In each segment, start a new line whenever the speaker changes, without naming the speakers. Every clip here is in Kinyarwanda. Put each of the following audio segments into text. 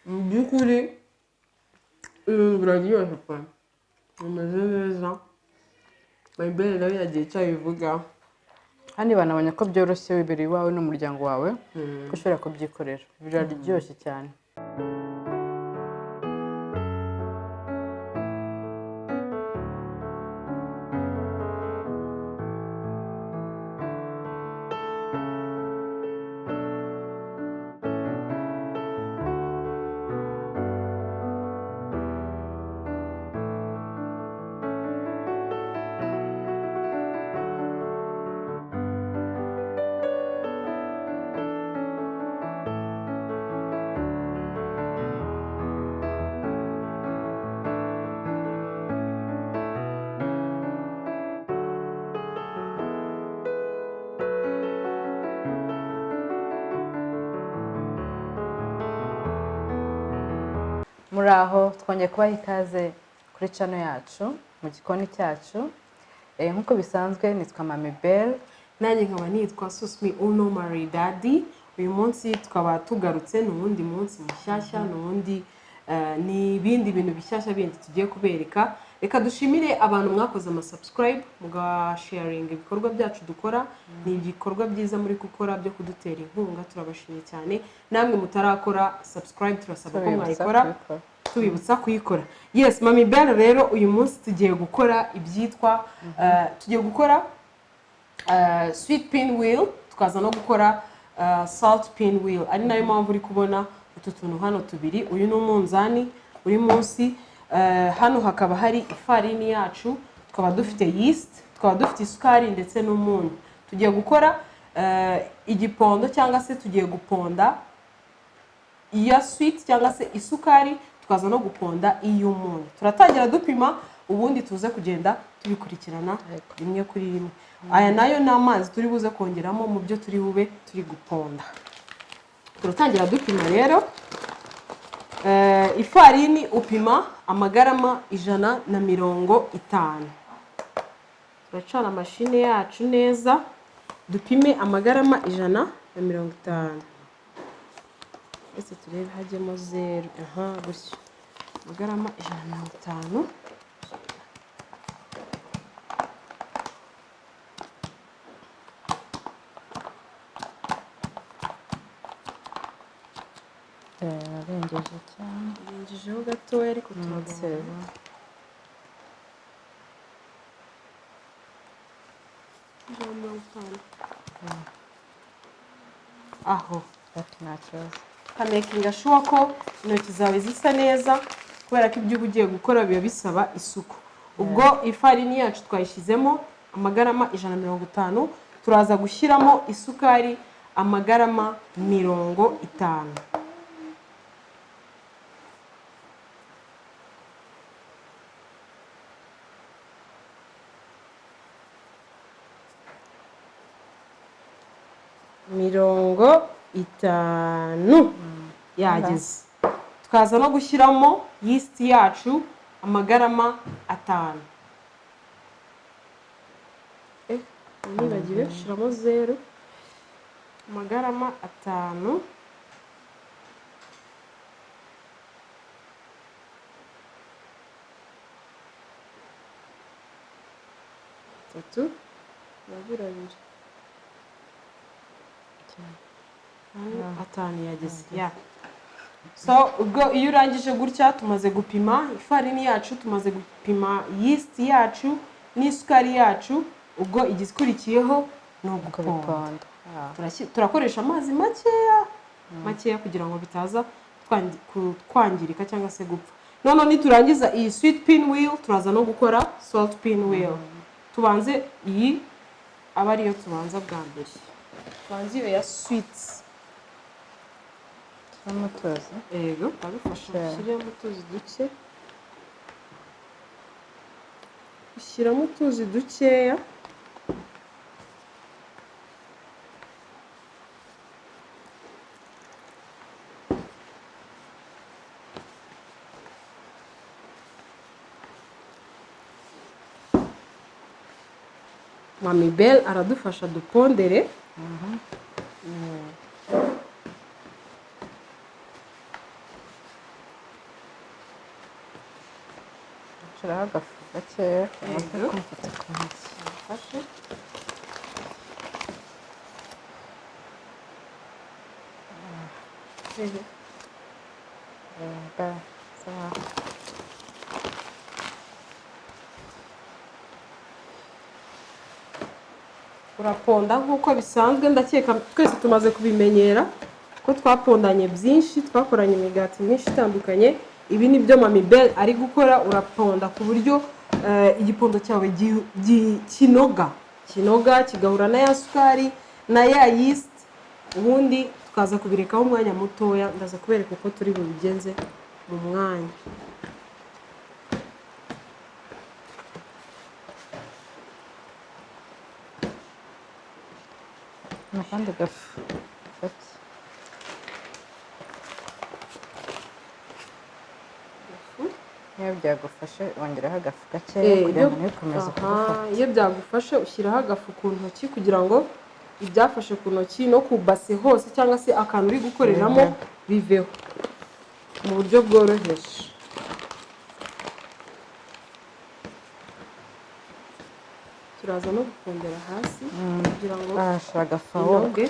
Mu by'ukuri ibintu biraryoshye pe, bimeze neza. Mayibere nawe yagiye icyo abivugaho.
Kandi banabonye ko byoroshye, wibereye iwawe n'umuryango wawe, ko ushobora kubyikorera. Biraryoshye cyane. Muri aho, twongeye kubaha ikaze kuri channel yacu, mu gikoni cyacu. Nk'uko bisanzwe nitwa Mami Belle.
Nanjye nkaba nitwa Susmi Uno Maridadi. Uyu munsi tukaba tugarutse, ni uwundi munsi mushyashya, ni uwundi ni ibindi bintu bishyashya bindi tugiye kubereka. Reka dushimire abantu mwakoze amasubscribe, mugasharinga ibikorwa byacu dukora. Ni ibikorwa byiza muri gukora byo kudutera inkunga, turabashimiye cyane. Namwe mutarakora subscribe, turasaba ko
Tubibutsa
mwayikora.
kubikora.
Tubibutsa kuyikora, yes. Mami Belle, rero uyu munsi tugiye gukora ibyitwa tugiye gukora sweet pin wheel, tukaza no gukora salt pin wheel, ari nayo mpamvu uri kubona utu tuntu hano tubiri. Uyu ni umunzani uri munsi, hano hakaba hari ifarini yacu, tukaba dufite yeast, tukaba dufite isukari ndetse n'umunyu. Tugiye gukora igipondo cyangwa se tugiye guponda iya sweet cyangwa se isukari, tukaza no guponda iy'umunyu. Turatangira dupima, ubundi tuze kugenda tubikurikirana rimwe kuri rimwe. Aya nayo ni amazi turi buze kongeramo mu byo turi bube turi guponda. Turatangira dupima rero. Ifarini upima amagarama 150. Turacana mashine yacu neza, dupime amagarama 150. Ese turebe hajyemo zeru? Aha gutyo, amagarama 150.
Arengeje cyane.
Yinjijeho gatoya, ariko turagabanya.
Umutsebo.
150 aho.
Ati nta kibazo.
Ukamakinga sure ko intoki zawe zisa neza, kubera ko ibyo uba ugiye gukora biba bisaba isuku. Ubwo ifarini yacu twayishyizemo amagarama 150, turaza gushyiramo isukari amagarama 50. 50 yageze, tukaza no gushyiramo yeast yacu amagarama 5. Nibagiwe shyiramo zeru. Amagarama 5. Atatu, abiri, abiri, 5 yageze ya. So ubwo iyo urangije gutya, tumaze gupima ifarini yacu, tumaze gupima yeast yacu n'isukari yacu, ubwo igikurikiyeho ni uguponda.
Kubiponda.
Turakoresha amazi makeya makeya kugira ngo bitaza kwangirika cyangwa se gupfa. Noneho niturangiza iyi sweet pin wheel, turaza no gukora salt pin wheel. Tubanze iyi, aba ariyo tubanza bwa mbere, tubanze iyo ya sweet.
Shyiramo utuzi.
Yego, ndabifasha. Ushyiremo utuzi duke, ushyiramo utuzi dukeya. Mami Belle aradufasha dupondere.
Shiraho agafu gakeya kamaze
Yego.
kumfata ku ntoki.
Mfashe.
Ba, sawa.
Uraponda nk'uko bisanzwe, ndakeka twese tumaze kubimenyera ko twapondanye byinshi, twakoranye imigati myinshi itandukanye. Ibi ni byo Mami Bell ari gukora. Uraponda ku buryo igipondo cyawe kinoga kinoga kigahura na ya sukari na ya yeast, ubundi tukaza kubirekaho umwanya mutoya. Ndaza kubereka uko turi bubigenze mu mwanya.
Akandi gafu gake. Iyo byagufashe wongeraho agafu gakeya kugira ngo ntibikomeze kugufata.
Iyo byagufashe ushyiraho agafu ku ntoki kugira ngo ibyafashe ku ntoki no ku base hose cyangwa se akantu uri gukoreramo biveho mu buryo bworoheje. Turaza no gupondera hasi kugira ngo
Ahashira agafu aho.
inoge.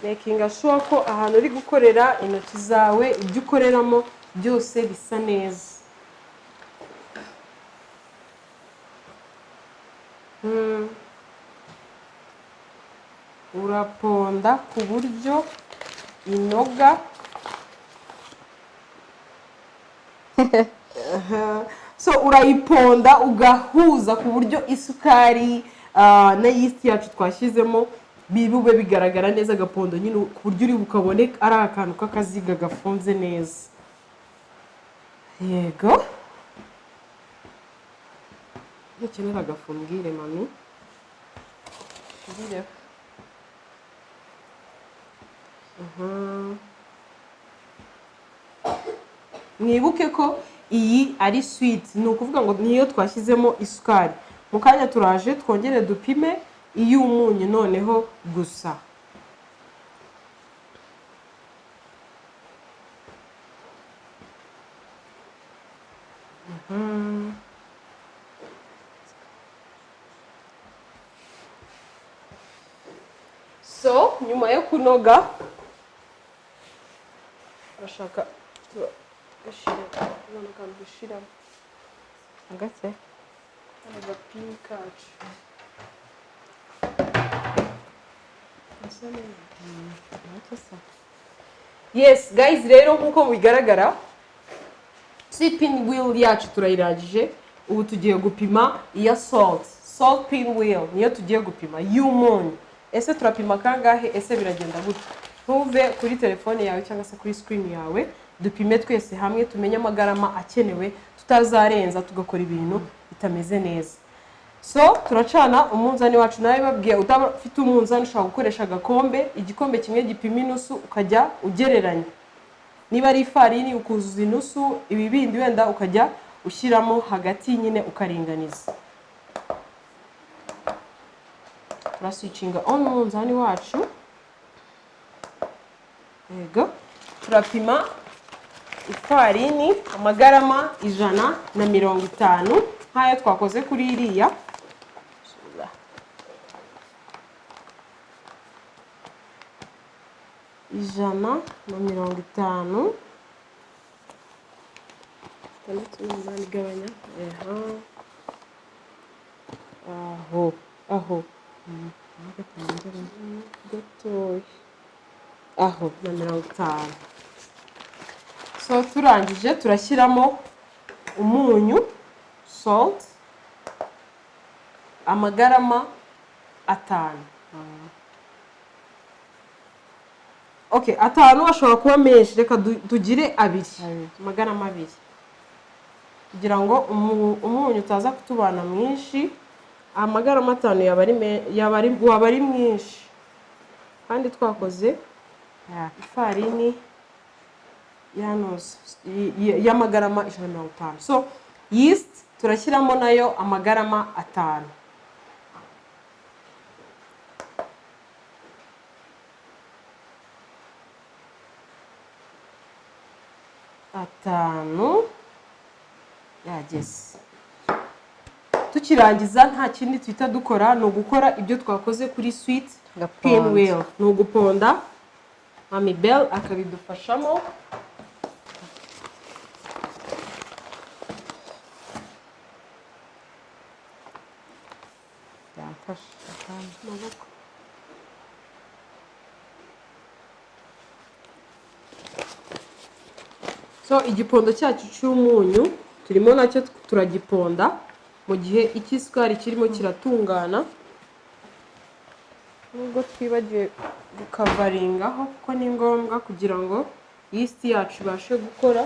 Making sure ko ahantu uri gukorera, intoki zawe, ibyo ukoreramo byose bisa neza. Uraponda ku buryo inoga. So urayiponda ugahuza ku buryo isukari na yeast yacu twashyizemo bibube bigaragara neza, agapondo nyine ku buryo uri bukabone ari akantu k'akaziga gafunze neza. Yego, nukenera agafu mbwire mami.
Shirireho.
Mwibuke ko iyi ari sweet, ni ukuvuga ngo niyo twashyizemo isukari. Mu kanya turaje twongere dupime iy'umunyu noneho gusa. So nyuma yo kunoga urashaka tugashyira ubona akantu dushyiramo.
Gake.
Kano gapini kacu gasa neza.
Gake se.
Yes guys, rero nk'uko bigaragara sweet pin wheel yacu turayirangije. Ubu tugiye gupima iya salt pin wheel, niyo tugiye gupima y'umunyu. Ese turapima kangahe? Ese biragenda gute? Ntuve kuri telefone yawe cyangwa se kuri screen yawe, dupime twese hamwe tumenye amagarama akenewe, tutazarenza tugakora ibintu bitameze neza. So turacana umunzani wacu. Nawe babwiye, udafite umunzani ushobora gukoresha agakombe, igikombe kimwe gipima inusu, ukajya ugereranya. Niba ari ifarini ukuzuza inusu, ibibindi wenda ukajya ushyiramo hagati nyine ukaringaniza. Turaswicinga on umunzani wacu. Yego, turapima ifarini amagarama 150 nk'ayo twakoze kuri iriya. 150, 68 igabanya, aha aho aho gatoya, aho na 50. So turangije turashyiramo umunyu salt amagarama 5. Okay, 5 ashobora kuba menshi, reka tugire 2.
Abiri.
Amagarama 2 kugira ngo umunyu utaza kutubana mwinshi. Amagarama 5 waba ari mwinshi kandi twakoze ifarini yanoze y'amagarama 150. So yeast turashyiramo nayo amagarama 5. 5 yageze. Tukirangiza nta kindi tuhita dukora, ni ugukora ibyo twakoze kuri sweet
Tugaponda.
pinwheel, ni uguponda. Mami Bell akabidufashamo.
Byamfasha kandi.
Amaboko. So igipondo cyacu cy'umunyu turimo nacyo turagiponda mu gihe icy'isukari kirimo kiratungana, nubwo twibagiwe gukavaringaho kuko ni ngombwa kugira ngo yeast yacu ibashe gukora.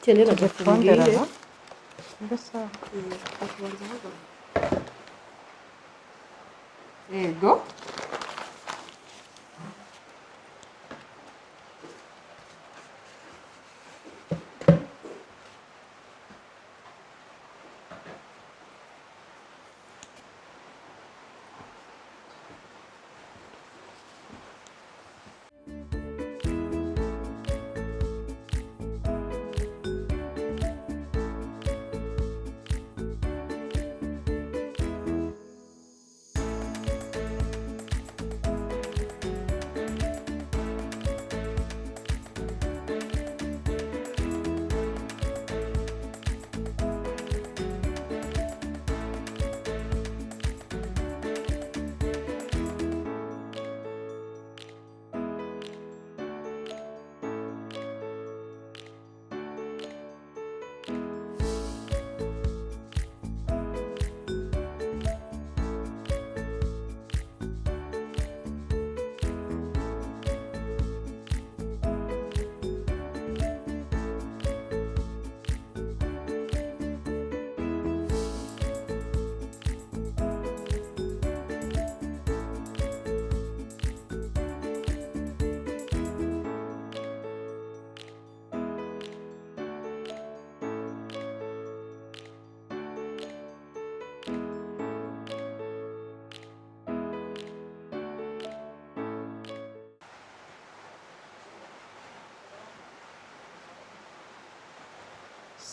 Kenera
Tugipondera
gafungire.
aha. Mbese
Yego.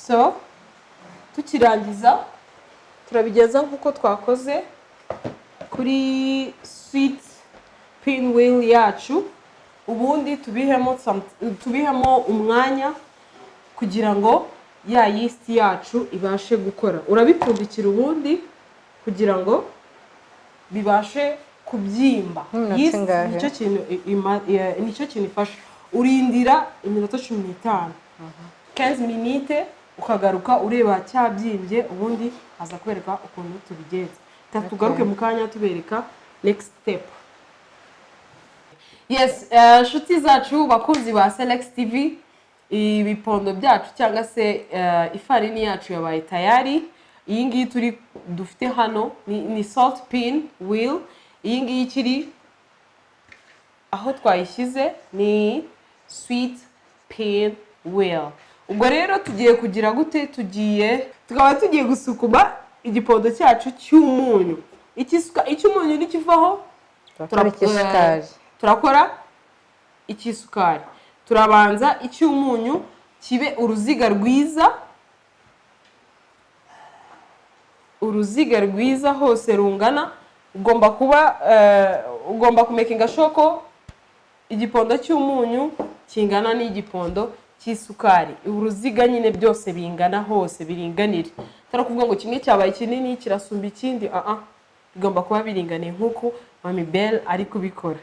So tukirangiza turabigeza nk'uko twakoze kuri sweet pinwheel yacu, ubundi tubihemo umwanya kugira ngo ya yeast yacu ibashe gukora. Urabipfundikira ubundi kugira ngo bibashe kubyimba.
Nk'iminota
Yeast
ingahe?
Nicyo kintu ifasha. Urindira iminota 15, 15 minute, ukagaruka ureba cyabyimbye, ubundi aza kwereka ukuntu tubigenza. Reka tugaruke mu kanya tubereka next step. Yes, nshuti zacu, bakunzi ba Selex TV, ibipondo byacu cyangwa se ifarini yacu yabaye tayari. Iyi ngiyi turi dufite hano ni salt pin wheel. Iyi ngiyi ikiri aho twayishyize ni sweet pin wheel. Ubwo rero tugiye kugira gute? Tukaba tugiye gusukuma igipondo cyacu cy'umunyu. Icy'umunyu nikivaho,
turakora icy'isukari.
Turakora icy'isukari. Turabanza icy'umunyu kibe uruziga rwiza, uruziga rwiza hose rungana. Ugomba kumekinga sure ko igipondo cy'umunyu kingana n'igipondo cy'isukari, uruziga nyine byose bingana hose, biringanire. Atari ukuvuga ngo kimwe cyabaye kinini kirasumba ikindi, bigomba kuba biringaniye nk'uko Mami Bell ari kubikora.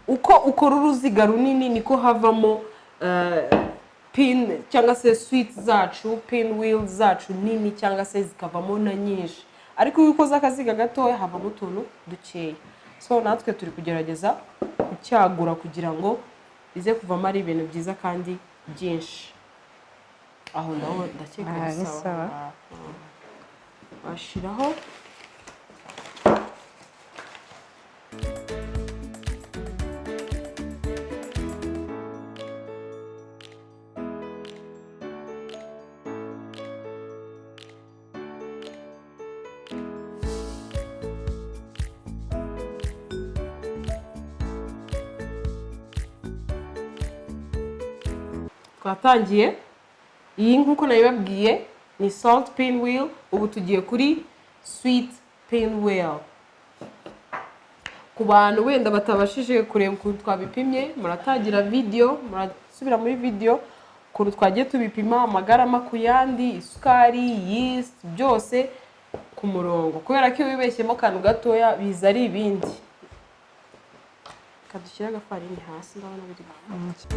Uko ukora uruziga runini niko havamo pin cyangwa se sweet zacu, pin wheel zacu nini, cyangwa se zikavamo na nyinshi. Ariko iyo ukoze akaziga gatoya havamo utuntu dukeya. So natwe turi kugerageza Kucyagura kugira ngo bize kuvamo ari ibintu byiza kandi byinshi. Aho ndaho ndakeka.
Aha,
ni
ni
sawa.
sawa.
Washyiraho Twatangiye. Iyi, nk'uko nabibabwiye, ni salt pin wheel. Ubu tugiye kuri sweet pin wheel. Ku bantu wenda batabashije kureba ukuntu twabipimye, muratangira video, murasubira muri video ukuntu twagiye tubipima, amagarama ku yandi, isukari, yeast, byose ku murongo, kubera ko iyo wibeshyemo akantu gatoya biza ari ibindi. Reka dushyire agafarini hasi, ndabona biri gufata.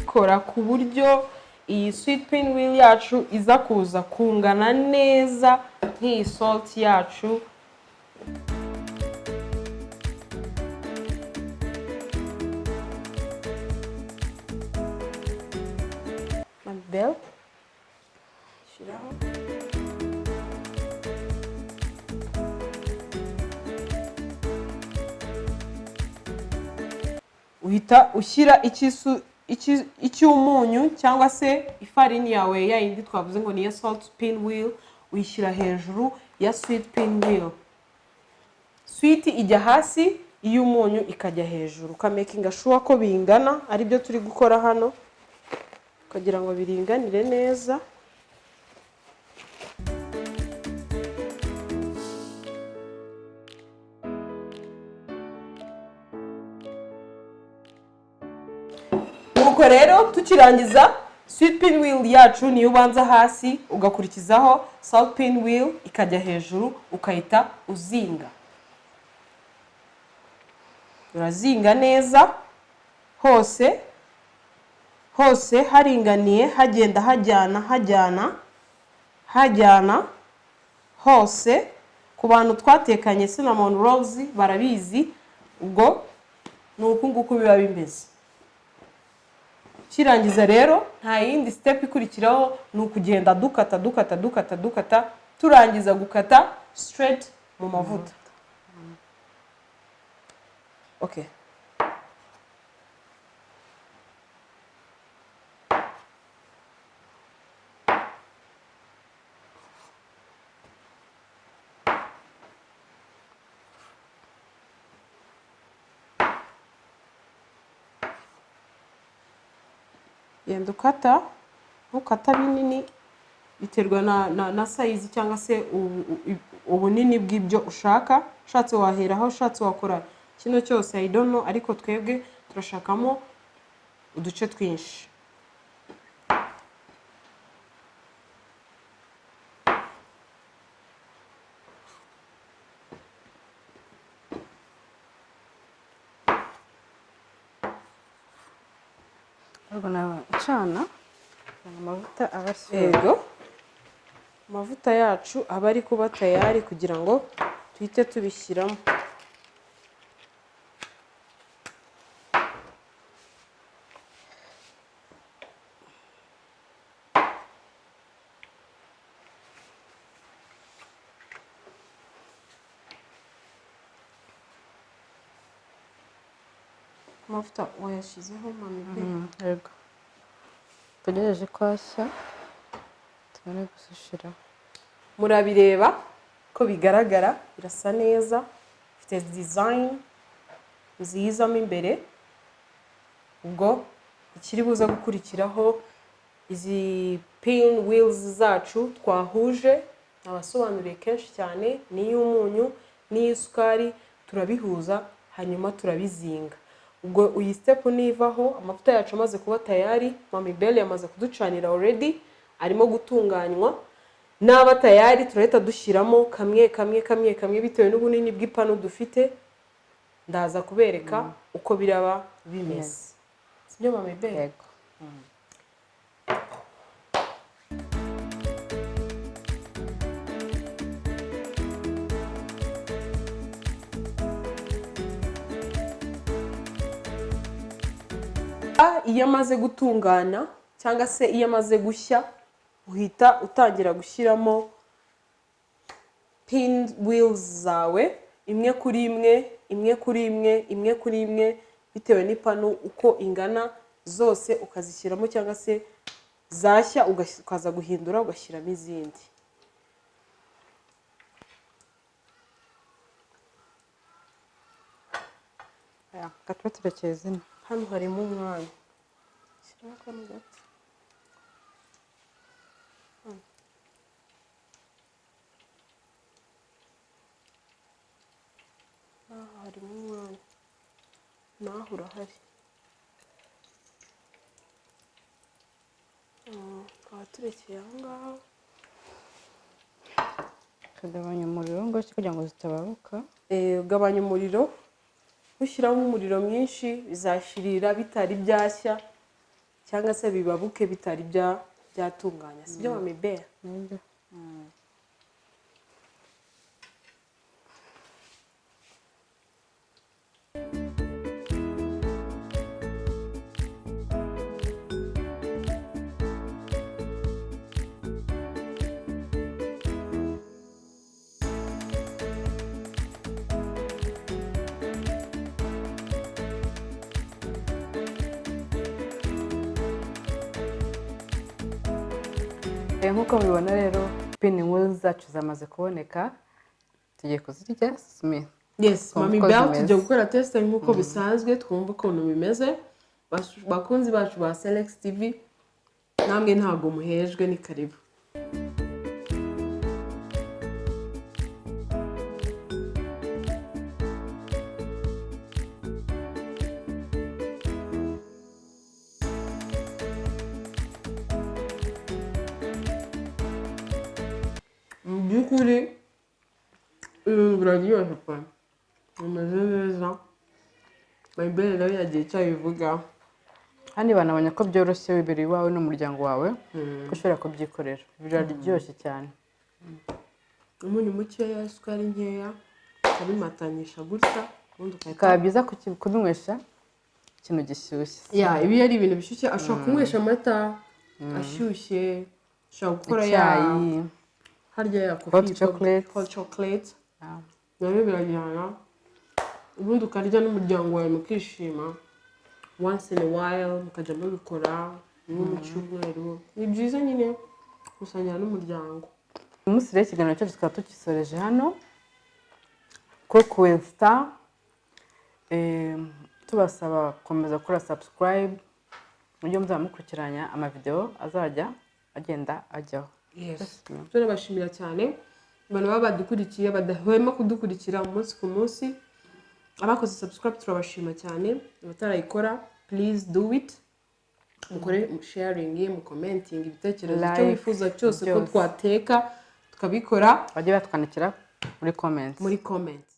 Kora ku buryo iyi sweet pin wheel yacu iza kuza kungana neza nk'iyi salt yacu. Mabel, shyiraho. Uhita ushyira icy'umunyu cyangwa se ifarini yawe, ya yindi twavuze ngo ni iya salt pin wheel, uyishyira hejuru ya sweet pin wheel. Sweet ijya hasi, iy'umunyu ikajya hejuru, ukamakinga sure ko bingana. Aribyo turi gukora hano kugira ngo biringanire neza. Nuko rero tukirangiza, sweet pin wheel yacu niyo ubanza hasi, ugakurikizaho salt pin wheel ikajya hejuru, ukahita uzinga. Urazinga neza hose hose haringaniye, hagenda hajyana hajyana hajyana hose. Ku bantu twatekanye cinnamon rolls barabizi, ubwo ni uku nguku biba bimeze. Kirangiza rero, nta yindi step ikurikiraho, ni ukugenda dukata, dukata, dukata, dukata. Turangiza gukata, straight mu mavuta. Okay. Genda ukata, ntukata binini, biterwa na size cyangwa se ubunini bw'ibyo ushaka. Ushatse waheraho, ushatse wakora kino cyose, I don't know, ariko twebwe turashakamo uduce twinshi.
Ahubwo nawe ucana kugira ngo amavuta aba ashyushye.
Yego, amavuta yacu aba ari kuba tayari kugira ngo tuhite tubishyiramo. Amavuta wayashyizeho, mami pe?
Yego, tegereje ko ashya tubone gusushiraho.
Murabireba ko bigaragara, birasa neza, bifite design nziza mo imbere. Ubwo ikiri buze gukurikiraho, izi pin wheels zacu twahuje, abasobanuriye kenshi cyane, n'iy'umunyu n'iy'isukari, turabihuza hanyuma turabizinga. Ubwo iyi step nivaho, amavuta yacu amaze kuba tayari, Mami Belle yamaze kuducanira already, arimo gutunganywa. Naba tayari turahita dushyiramo kamwe kamwe kamwe kamwe, bitewe n'ubunini bw'ipanu dufite. Ndaza kubereka uko biraba bimeze, sibyo, Mami Belle?
Yego.
Iyo amaze gutungana cyangwa se iyo amaze gushya, uhita utangira gushyiramo pin wheels zawe, imwe kuri imwe, imwe kuri imwe, imwe kuri imwe, bitewe n'ipanu uko ingana, zose ukazishyiramo, cyangwa se zashya ukaza guhindura ugashyiramo izindi.
Reka tube turekeye zino.
Hano harimo umwanya, shyiramo kano gato. Hano. N'aha harimo umwanya, n'aha urahari. Tukaba turekeye aho ngaho.
Tukagabanya umuriro ngo kugira ngo zitababuka.
Ugabanya umuriro. Nushyiramo umuriro mwinshi bizashirira bitari byashya, cyangwa se bibabuke bitari byatunganya, sibyo mami Bella?
Nibyo. Nk'uko mubibona rero, pin wheels zacu zamaze kuboneka, tugiye kuzirya, Smith.
Yes.
Twumve
Mami
uko
Bell,
zimeze.
tujya gukora test nk'uko bisanzwe, twumve ukuntu bimeze. Bakunzi bacu ba Selex TV, namwe ntabwo muhejwe, ni karibu. Mu by'ukuri ibintu biraryoshye pe, bimeze neza. Mami Bell nawe yagiye icyo abivugaho.
Kandi banabonye ko byoroshye, wibereye iwawe n'umuryango wawe, ko ushobora kubyikorera. Biraryoshye cyane.
Umunyu mukeya, isukari nkeya, ukabimatanyisha gutya, ubundi ugahita
Bikaba byiza kubinywesha ikintu gishyushye.
Ya, ibi ari ibintu bishyushye, ashobora kunywesha amata ashyushye, ashobora gukora ya
Icyayi.
Harya ya coffee
Hot
yitwa
chocolate.
Hot chocolate nabyo birajyana, ubundi ukarya n'umuryango wawe mukishima. Once in a while mukajya mubikora rimwe mu cyumweru, ni byiza nyine gusangira n'umuryango.
Uyu munsi rero ikiganiro cyacu tukaba tugisoreje hano, Cook with Star. Tubasaba gukomeza gukora subscribe mujye muzaba mukurikiranya amavideo azajya agenda ajyaho.
Yes, turabashimira cyane abantu baba badukurikiye, badahwema kudukurikira umunsi ku munsi. Abakoze subscribe turabashima cyane. Abatarayikora, please do it, mukore sharing, mucommenting ibitekerezo, icyo
Like,
wifuza cyose ko
byose.
twateka tukabikora.
Bajye batwandikira muri comments.
Muri comments.